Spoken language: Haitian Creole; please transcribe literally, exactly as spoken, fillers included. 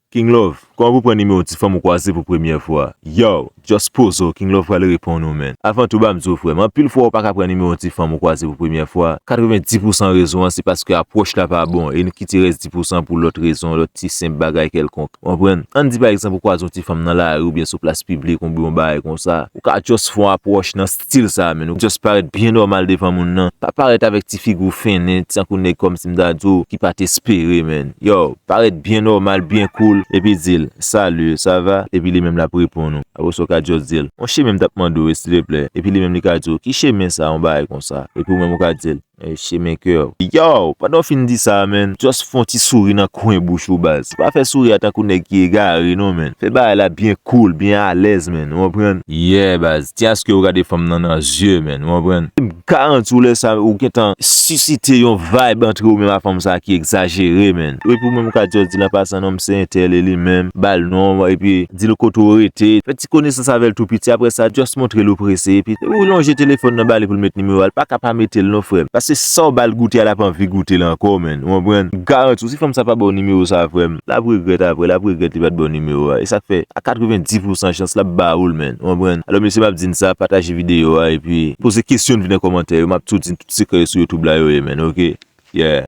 King Love, kòman pou pran nimewo ti fanm ou kwaze pou premyè fwa? Yo, just poze w, King Love pral reponn ou, man. Avan tou, ban m di w, frè m, anpil fwa ou pa ka pran nimewo ti fanm ou kwaze pou premyè fwa. Katrevenndis pousan rezon an, se paske apwòch la pa bon, e n kite rès dis pousan pou lòt rezon, lòt ti senp bagay kèlkonk. Ou konprann? Ann di, pa egzanp, ou kwaze yon ti fanm nan lari oubyen sou plas piblik, oubyen yon bagay konsa. Ou ka just fè yon apwòch nan stil sa, man. Ou just parèt byen nòmal devan moun nan. Pa parèt avèk ti figi w fennen, tankou nèg kòmsi m ta di w ki pa t espere, man. Yo, parèt byen nòmal, byen cool, epi di l, "Salut, ça va?" Epi li menm l ap reponn ou. Apre sa, ou ka just di l, "On chemen m t ap mande w, silteplè." Epi li menm li ka di w, "Ki chemen sa?" Yon bagay konsa. Epi ou menm ou ka di l, "Eh, chemen kè w." Yo, pandan w fin di sa, man, just fè yon ti souri nan kwen bouch ou, baz. Pa fè souri a tankou nèg ki egare, non, man. Fè bagay la byen cool, byen alèz, man. Ou konprann? Yeah, baz. Ti aske ou gade fanm nan nan zye, man. Ou konprann? M garanti w lè sa, ou gentan sisite yon vibe antre ou menm a fanm sa ki egzajere, man. Epi ou menm ou ka just di l an pasan, non, m se entèl e li menm, ba l non, epi di l kote w rete. Fè ti konesans avè l tou piti, apre sa, just montre l ou prese, epi ou lonje telefòn nan ba li pou l met nimewo a, l pa ka pa mete l non, frè m. Paske sa w ba l goute a, l ap anvi goute l ankò, man. Ou konprann? M garanti w, si fanm sa pa ba w nimewo sa, frè m, l ap regrèt apre, l ap regrèt li pa t ba w nimewo a. E sa k fè, a katrevenndis pousan chans, l ap ba ou l, man. Ou konprann? Alò, mesye, m ap di n sa, pataje videyo a, epi poze kesyon n vin nan kòmantè yo, m ap tou di n tout sekrè yo sou YouTube la yo ye, man, oke? Yeah.